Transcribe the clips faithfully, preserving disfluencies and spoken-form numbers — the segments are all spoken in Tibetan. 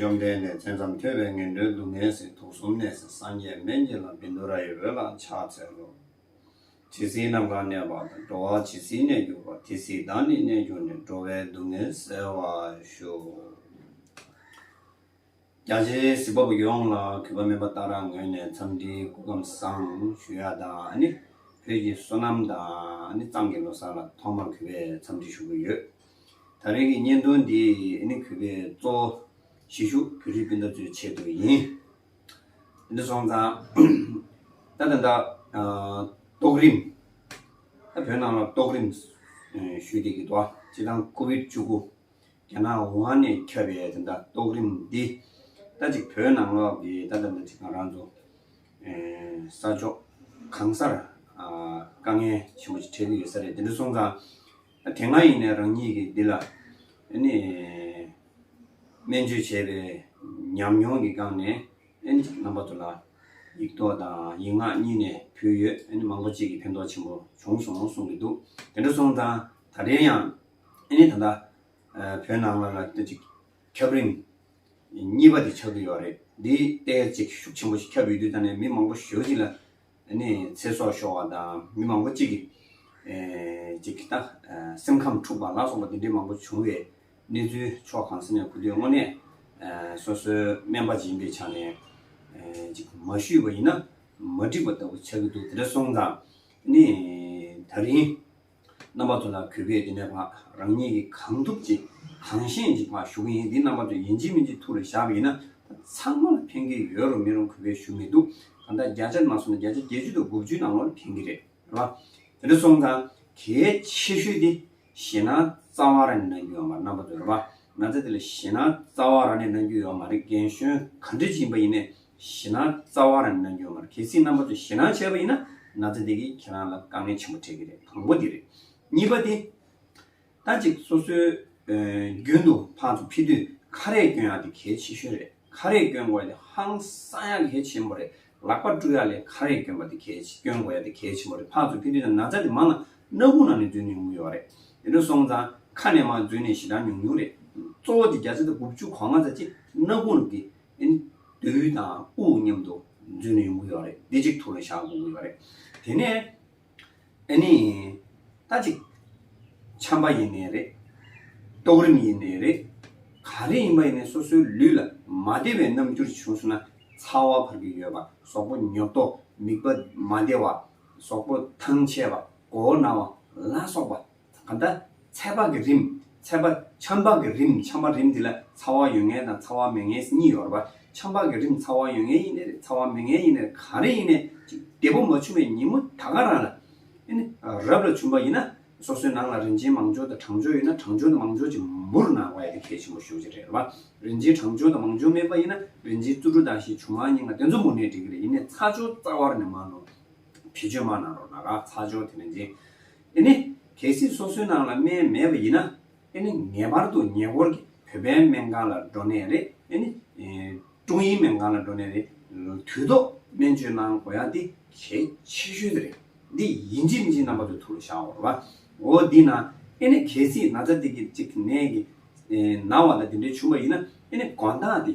བཅོམ་ལྡན་འདས་མཚན་ཙམ་ཐོས་པས་ངན་འགྲོའི་སྡུག་བསྔལ་སེལ། དུག་གསུམ་ནད་སེལ་སངས་རྒྱས་སྨན་གྱི་བླ། བཻ་ཌཱུརྱ་ཡི་འོད་ལ་ཕྱག་འཚལ་ལོ། ཇི་སྲིད་ནམ་མཁའ་གནས་པ་དང་། འགྲོ་བ་ཇི་སྲིད་གནས་གྱུར་པ། དེ་སྲིད་བདག་ནི་གནས་གྱུར་ནས། འགྲོ་བའི་སྡུག་བསྔལ་སེལ་བར་ཤོག། རྒྱ་ཆེའི་གཟིགས་པ་པོ་ཡོངས་ལ་གུས་པ་སྨན་པ་ཏཱ་ར་ངོས་ནས་འཚམས་འདྲིའི་སྐུ་ཁམས་བཟང་ཞུ་ཡ་དང་། ཨ་ནི་བོད་ཀྱི་བསོད་ནམས་དང་། ཨ་ནི་གཙང་གི་ལོ་གསར་ལ་ཐོག་མར་གུས་པས་འཚམས་འདྲི་ཞུ་གི་ཡོད། ད་རེས་ཀྱི་བརྙན་ཐུང་འདི་ཨ་ནི་གུས་པས་གཙོ་བོ་གཞིས་བཞུགས་བོད་རིགས་སྤུན་ཟླ་ཚོའི་ཆེད་དུ་ཡིན། འདི་སོང་ཙང་། ད་ད་ད་ཨ་ཏོག་རིམ། ད་བོད་ནང་ལ་ཏོག་རིམ་ཨ་ཞུས་བསྡད་ཀྱི་འདུག། སྤྱིར་བཏང་ཀོ་ཝིད་བཅུ་དགུ་རྒྱ་ནག་ཝུ་ཧན་ནས་ཁྱབ་པའི་དེ་འདྲ་ཏོག་རིམ་འདི། ད་ཅིག་བོད་ནང་ལོགས་ཀྱི་ད་ད་ད་ཅིག་ང་རང་ཚོ་ཨེ་ས་ཕྱོགས་གང་སར་ཨ་དཀའ་ངལ་ཆེན་པོ་ཅིག་འཕྲད་ཀྱི་ཡོད་ས་རེད། དེ་འདྲ་སོང་ཙང་། ད་དེ་སྔ་ཡིན་ནའི་རང་ཉིད་ཀྱིས་འདི་ལ་ཨ་ནི་སྨན་བཅོས་བྱས་པའི་ཉམས་མྱོང་གི་སྒང་ནས། ཨ་ནི་རྣམ་པ་ཚོ་ལ་ཡིག་ཐོག་དང་ཡིག་ངག་གཉིས་ནས་ཕུལ་ཡོད། ཨ་ནི་མང་པོ་ཅིག་གིས་ཕན་ཐོགས་ཆེན་པོ་བྱུང་སོང་གསུང་གི་འདུག། དེ་འདྲ་སོང་ཙང་ད་རེས་ཡང་ཨ་ནི་ད་ལྟ་ཨ་བོད་ནང་ལ་ལ་ད་ཅིག་ཁྱབ་རིམ་གཉིས་པ་དེ་ཆགས་ཀྱི་ཡོད་རེད། འདི་ལྟའི་ཅིག་ཤུགས་ཆེན་པོ་ཞིག་ཁྱབ་ཡོད་དུས་ད་ནས་མི་མང་པོ་ཞེ་པོ་ཅིག་ལ་ཨ་ནི་ཚེ་སྲོག་ཤོར་བ་དང་། མི་མང་པོ་ཅིག་གིས་ཨེ་ཅིག་ད་ཨ་སེམས་ཁམས་འཁྲུགས་པ་ལ་སོགས་པ་འདི་འདྲའི་མང་པོ་བྱུང་བའི་གནས་ཚུལ་ཕྱོགས་གང་ས་ནས་གོ་དུས། དངོས་གནས་ཨ་སོ་སོའི་སྨན་པ་ཅིག་ཡིན་པའི་ཆ་ནས་ཨ་ཅིག་མ་ཞུས་པ་ཡིན་ན་མ་འགྲིག་པ་ལྟ་བུ་ཆགས་ཀྱི་འདུག། དེ་འདྲ་སོང་ཙང་ཨ་ནི་ད་རིང་རྣམ་པ་ཚོ་ལ་གུས་པས་འདི་ནས་ཕར་རང་ཉིད་ཀྱིས་གང་ཐུབ་ཅིག་གང་ཤེས་ཅིག་ཕར་ཞུ་གི་ཡིན། འདི་རྣམ་པ་ཚོ་ཡིན་གཅིག་མིན་གཅིག་ཐུགས་ལ་བཞག་པ་ཡིན་ན་ཚང་མ་ལ་ཕན་གྱི་ཡོད་རུང་མེད་རུང་གུས་པས་ཞུ་མི་འདུག། གང་ལྟར་བརྒྱ་ཆ་མ་སོང་ན་བརྒྱ་ཆ་བརྒྱད་ཅུ་དང་དགུ་བཅུའི་ནང་ལོགས་ལ་ཕན་གྱི་རེད། རེད་བ། དེ་འདྲ་སོང་ཙང་གལ་ཆེ་ཤོས་དེ་ཞེད་སྣང་རྩ་བ་རང་ནས་གནང་རྒྱུ་ཡོད་མ་རེད། རྣམ་པ་ཚོ་རེད་བ། ན་ཚ་དེ་ལ་ཞེད་སྣང་རྩ་བ་རང་ནས་གནང་རྒྱུ་ཡོད་མ་རེད། རྒན་གཞོན་ག་འདྲ་ཅིག་ཡིན་པ་ཡིན་ནའི་ཞེད་སྣང་རྩ་བ་རང་ནས་གནང་རྒྱུ་ཡོད་མ་རེད། གལ་སྲིད་རྣམ་པ་ཚོས་ཞེད་སྣང་བྱས་པ་ཡིན་ན་ན་ཚ་དེ་གིས་ཁྱེད་རང་ལ་དཀའ་ངལ་ཆེན་པོ་འཕྲད་ཀྱི་རེད། དང་པོ་དེ་རེད། གཉིས་པ་དེ། ད་ཅིག་སོ་སོའི་ཨེ་རྒྱུན་དུ་ཕར་ཚུར་ཕེབས་དུས་ཁ་རས་གྱོན་ཡག་དེ་གལ་ཆེ་ཤོས་རེད། ཁ་རས་གྱོན་དགོས་ཡག་དེ་ཧང་སང་ཡག་གལ་ཆེན་པོ་རེད། ལག་པ་བཀྲུ་ཡག་ལས་ཁ་རས་གྱོན་པ་དེ་གལ་ཆེ། གྱོན་དགོས་ཡག་དེ་གལ་ཆེན་པོ་རེད། ཕར་ཚུར་ཕེབས་དུས་ན་ཚ་དེ་མང་ན་སྣ་ཁུང་ནང་ནས་འཛུལ་ནས་ཡོང་གི་ཡོད་རེད། དེ་འདྲ་སོང་ཙང་ཁ་ནས་མར་འཛུལ་ནས་ཞེ་དྲག་ཉུང་ཉུང་རེད། གཙོ་བོ་དེ་བརྒྱ་ཆ་དགུ་བཅུ་གོ་ལྔ་ཙམ་ཅིག་སྣ་ཁུང་གི་ཨེ་རྡུལ་དང་དབུགས་མཉམ་དུ་འཛུལ་ནས་ཡོང་གི་ཡོད་རེད། འདི་གཅིག་ཐུགས་ལ་བཞག་དགོས་ཀྱི་ཡོད་རེད། དེ་ནས། ཨ་ནི། ད་ཅིག་ཆམ་པ་ཡིན་ནའི་རེད། ཏོག་རིམས་ཡིན་ནའི་རེད། ག་རེ་ཡིན་པ་ཡིན་ནའི་སོ་སོའི་ལུས་ལ་མ་བདེ་བའི་རྣམ་འགྱུར་བྱུང་སོང་ན། ཚ་བ་འཕར་གྱི་ཡོད་པ། གཟུགས་པོ་ཉོབ་ཏོ། མིད་པ་མ་བདེ་བ། གཟུགས་པོ་ཐང་ཆད་པ། མགོ་བོ་ན་བ་ལ་སོགས་པ། གང་ལྟར་ཚད་པ་གི་རིམས། ཚད་པ་ཆམ་པ་གི་རིམས། ཆམ་པ་རིམས་འདི་ལ་ཚ་བ་ཡོད་མཁན་དང་ཚ་བ་མེད་མཁན་གཉིས་ཡོད་རེད་པ། ཆམ་པ་གི་རིམས་ཚ་བ་ཡོད་མཁན་ཡིན་ནའི་རེད། ཚ་བ་མེད་མཁན་ཡིན་ནའི་རེད། ག་རེ་ཡིན་ནའི་ཅིག་བདེ་པོ་མ་བྱུང་བའི་ཉིན་མོ་ད་ག་རང་ལ། ཨ་ནི་རབ་ལ་བྱུང་བ་ཡིན་ན་སོ་སོའི་ནང་ལ་རིན་ཆེན་མང་སྦྱོར་དང་གྲང་སྦྱོར་ཡོད་ན་གྲང་སྦྱོར་དང་མང་སྦྱོར་གྱི་མུར་གནང་བ་ཡ་དེ་གལ་ཆེན་པོ་ཞེ་པོ་ཅིག་རེད་པ། རིན་ཆེན་གྲང་སྦྱོར་དང་མང་སྦྱོར་མེད་པ་ཡིན་ན་རིན་ཆེན་རྩུབ་དྲགས་དང་ཞེས་ཆུང་མ་གཉིས་ཀ་དེ་ཚོ་མུར་ནའི་འགྲིག་གི་རེད། ཡིན་ནའི་ཚ་སྦྱོར་རྩ་བ་ནས་མ་གནང་། བེད་སྤྱོད་མ་གནང་རོགས་གནང་། ཚ་སྦྱོར་དེ་རིན་ཆེན། ཨ་ནི་གལ་སྲིད་སོ་སོའི་ནང་ལ་སྨན་མེད་པ་ཡིན་ན། ཨ་ནི་ངེས་པར་དུ་ཉེ་འཁོར་གྱི་བོད་པའི་སྨན་ཁང་ལ་འགྲོ་ནའི་རེད། ཨ་ནི་ཨེ་ཀྲུང་དབྱིན་སྨན་ཁང་ལ་འགྲོ་ནའི་རེད། དུས་ཐོག་སྨན་བཅོས་གནང་དགོས་ཡ་དེ་གལ་ཆེ་ཤོས་དེ་རེད། འདི་ཡིན་གཅིག་མིན་གཅིག་རྣམ་པ་ཚོས་ཐུགས་ལ་བཞག་དགོས་རེད་པ། འོ་འདི་ན་ཨ་ནི་གལ་སྲིད་ན་ཚ་འདི་གི་གཅིག་ནད་ཀྱི་ཨེ་ན་བ་དང་དེ་འདྲའི་བྱུང་བ་ཡིན་ན། ཨ་ནི་དགོང་དག་དེ་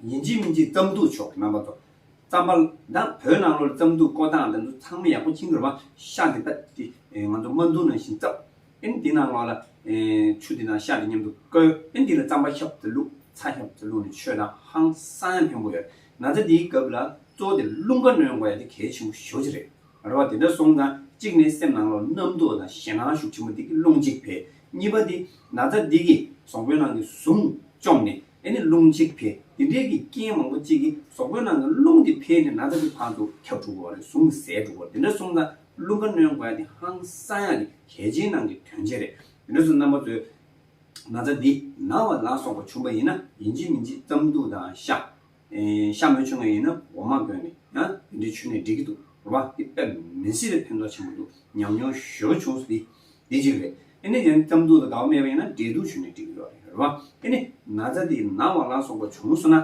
ཡིན་གཅིག་མིན་གཅིག་རྩམ་ཐུག་ཆོག་རྣམ་པ་ཚོ། རྩམ་པ་ད་བོད་ནང་ལོགས་ལ་རྩམ་ཐུག་བསྐོལ་སྟངས་དེ་ཚོ་ཚང་མ་ཡག་པོ་མཁྱེན་གྱི་རེད་པ། ཤ་དེ་ད་དེ་ཨེ་ང་ཚོ་མ་འདུག་ནང་བཞིན་བཙབ། ཨེ་འདི་ནང་ལོགས་ལ་ཨེ་ཆུ་དེ་དང་ཤ་དེ་མཉམ་དུ་བསྐོལ། ཨེ་འདི་ལ་རྩམ་པ་ཧྲབ་ཙམ་བླུགས། ཚྭ་ཧྲབ་ཙམ་བླུགས་ནས་མཆོད་དང་། ཧང་སང་ཡང་ཕན་པོ་ཡོད། ན་ཚ་འདིའི་སྐབས་ལ་གཙོ་བོ་དེ་རླུང་ཁ་སྣོན་དགོས་ཡ་དེ་གལ་ཆེན་པོ་ཞེ་པོ་ཅིག་རེད། རེད་པ། དེ་འདྲ་སོང་ཙང་གཅིག་ནས་སེམས་ནང་ལོགས་རྣམ་རྟོག་དང་ཞེད་སྣང་ཤུགས་ཆེན་པོ་འདི་གིས་རླུང་གཅིག་འཕེལ། གཉིས་པ་འདི་ན་ཚ་འདི་གིས་གཟུགས་པོའི་ནང་གི་ཟུངས་བཅོམ་ནས་ཨེ་ནི་རླུང་གཅིག་འཕེལ། འདི་འདྲའི་གི་རྐྱེན་མང་པོ་གཅིག་གིས་གཟུགས་པོའི་ནང་གི་རླུང་འདི་འཕེལ་ནས་ན་ཚ་འདི་ཕར་ཚུར་ཁྱབ་འགྲོ་གི་ཡོད་རེད། ཟུངས་ཟད་འགྲོ་གི་ཡོད་རེད། དེ་འདྲ་སོང་ཙང་རླུང་ཁ་སྣོན་དགོས་ཡ་དེ་ཧང་སང་ཡ་གི་གལ་ཆེན་ནང་གི་དོན་ཆེན་རེད། དེ་འདྲ་སོང་རྣམ་པ་ཚོས། ན་ཚ་འདི་ན་བ་ལ་སོགས་པ་བྱུང་བ་ཡིན་ན་ཡིན་གཅིག་མིན་གཅིག་རྩམ་ཐུག་དང་ཤ། ཨེ་ཤ་མ་བྱུང་བ་ཡིན་ན་འོ་མ་བསྐོལ་ནས་ཡང་དེ་འདྲའི་མཆོད་ནའི་འགྲིག་གི་འདུག་རེད་པ། འདི་དཔེ་མི་སྲིད་པའི་ཕན་ཐོགས་ཆེན་པོ་འདུག། ཉམས་མྱོང་ཞེ་པོ་བྱུང་སོང་། འདི་འདི་གཅིག་རེད། ཨེ་ནི་ཡང་རྩམ་ཐུག་དང་དགའ་བ་མེད་པ་ཡིན་ན་འབྲས་ཐུག་མཆོད་ནའི་འགྲིག་གི་རེད་པ། ཨེ་ནི་ན་ཚ་འདི་ན་བ་ལ་སོགས་པ་བྱུང་སོང་ན།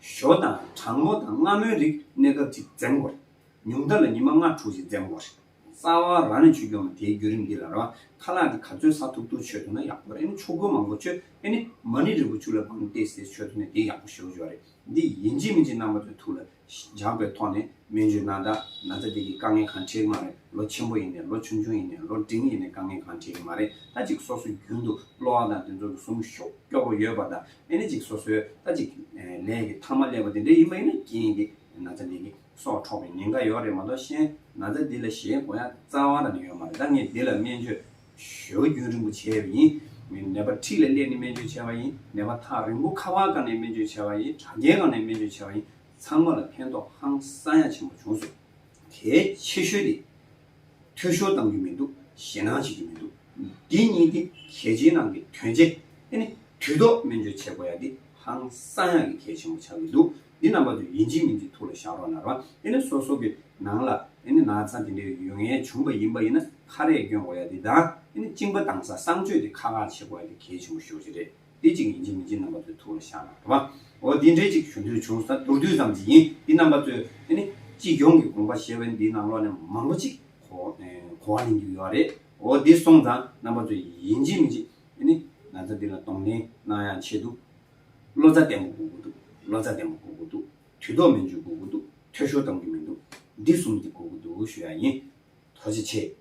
ཞོ་དང་གྲང་མོ་དང་མངར་མོའི་རིགས་གནས་སྐབས་ཅིག་འཛེམ་དགོས་རེད། ཉུང་མཐའ་ལ་ཉི་མ་ལྔ་དྲུག་ཅིག་འཛེམ་དགོས་རེད། རྩ་བ་རང་ནས་མཆོད་རྒྱུ་མ་དེའི་བརྒྱུད་རིམ་འདི་ལ་ར་བ། ཁ་ལག་འདི་ག་ཚོད་ཟ་ཐུབ་ཐུབ་མཆོད་ཐུབ་ན་ཡག་པོ་རེད། ཨ་ནི་ཆོ་ག་མང་པོ་མཆོད། ཨ་ནི་མ་ཎི་རིལ་བུ་ཆུ་ལ་བང་བཏེགས་ཏེ་མཆོད་ཐུབ་ན་དེ་ཡག་པོ་ཞེ་པོ་ཅིག་རེད། འདི་ཡིན་གཅིག་མིན་གཅིག་རྣམ་པ་ཚོའི་ཐུགས་ལ་འཇགས་པའི་ཐོག་ནས་སྨན་བཅོས་གནང་དང་། ན་ཚ་འདི་གི་དཀའ་ངལ་གང་འཕྲད་ཀྱི་མ་རེད། ལོ་ཆེན་པོ་ཡིན་ནའི་ལོ་ཆུང་ཆུང་ཡིན་ནའི་ལོ་འབྲིང་ཡིན་ནའི་དཀའ་ངལ་གང་འཕྲད་ཀྱི་མ་རེད། ད་ཅིག་སོ་སོ་རྒྱུན་དུ་གློ་བ་དང་དེ་ཚོ་གི་ཟུངས་ཤུགས་སྐྱོ་པོ་ཡོད་པ་དང་། ཨ་ནི་ཅིག་སོ་སོའི་ད་ཅིག་ལས་ཀྱི་མཐའ་མ་སླེབས་པ་དེ་འདྲ་ཡིན་པ་ཡིན་ན་རྐྱེན་གྱིས་ན་ཚ་འདི་གི་སྲོག་འཕྲོག་པའི་ཉེན་ཁ་ཡོད་རེད་མ་གཏོགས། གཞན་ན་ཚ་འདི་ལ་ཞེད་དགོས་ཡ་རྩ་བ་ནས་ཡོད་མ་རེད། ད་ངས་འདི་ལ་སྨན་བཅོས་ཞེ་པོ་རྒྱུན་རིང་པོ་བྱས་པ་ཡིན། ནད་པ་འཁྲིས་ལ་སླེབས་ནས་སྨན་བཅོས་བྱས་པ་ཡིན། ནད་པ་ཐག་རིང་པོ་ཁ་པར་སྒང་ནས་སྨན་བཅོས་བྱས་པ་ཡིན། དྲ་རྒྱའི་སྒང་ནས་སྨན་བཅོས་བྱས་པ་ཡིན། ཚང་མ་ལ་ཕན་ཐོགས་ཧང་སང་ཡ་ཆེན་པོ་བྱུང་སོང་། གལ་ཆེ་ཤོས་དེ། འཐུས་ཤོར་གཏང་རྒྱུ་མི་འདུག་ཞེད་སྣང་བྱེད་རྒྱུ་མི་འདུག་འདི་གཉིས་དེ་གལ་ཆེའི་ནང་གི་དོན་ཆེ། ཨ་ནི་དུས་ཐོག་སྨན་བཅོས་བྱེད་དགོས་ཡ་འདི་ཧང་སང་ཡ་གི་གལ་ཆེན་པོ་ཆགས་ཀྱི་འདུག་འདི་རྣམ་པ་ཚོས་ཡིན་གཅིག་མིན་གཅིག་ཐུགས་ལ་བཞག་རོགས་གནང་རོགས། ཨ་ནི་སོ་སོ་གི་ནང་ལ་ཨ་ནི་ན་ཚ་འདི་འདྲའི་ཡོད་མཁན་བྱུང་པ་ཡིན་པ་ཡིན་ན་ཁ་རས་གྱོན་དགོས་ཡ་འདི་དང་། ཨ་ནི་གཅིན་པ་དྭངས་ས་གསང་སྤྱོད་འདི་ཁག་ཁག་བྱེད་དགོས་ཡ་འདི་གལ་ཆེན་པོ་ཞེ་པོ་ཅིག་རེད། འདི་གཅིག་ཡིན་གཅིག་མིན་གཅིག་རྣམ་པ་ཚོའི་ཐུགས་ལ་བཞག་ན་རེད་པ། འོ་འདི་འདྲའི་གཅིག་ཞུ་འདོད་བྱུང་ས་མདོར་བསྡུས་ཙམ་ཅིག་ཡིན། འདི་རྣམ་པ་ཚོས་ཨ་ནི་སྤྱི་ཡོངས་ཀྱི་དགོངས་པ་བཞེས་པའི་འདིའི་ནང་ལོགས་ནས་མང་པོ་ཅིག་གོ་ཨེ་གོ་བ་ལེན་རྒྱུ་ཡོད་རེད། འོ་འདི་སོང་ཙང་རྣམ་པ་ཚོས་ཡིན་གཅིག་མིན་གཅིག་ཨ་ནི་ན་ཚ་འདི་ལ་གདོང་ལེན་གནང་ཡག་ཆེད་དུ་བློ་རྩ་བརྟན་པོ་དགོས་ཀྱི་འདུག་བློ་རྩ་བརྟན་པོ་དགོས་ཀྱི་འདུག་དུས་ཐོག་སྨན་བཅོས་དགོས་ཀྱི་འདུག་འཐུས་ཤོར་གཏང་རྒྱུ་མི་འདུག་འདི་གསུམ་འདི་དགོས་ཀྱི་འདུག་ཞུ་ཡག་ཡིན། ཐུགས་རྗེ་ཆེ།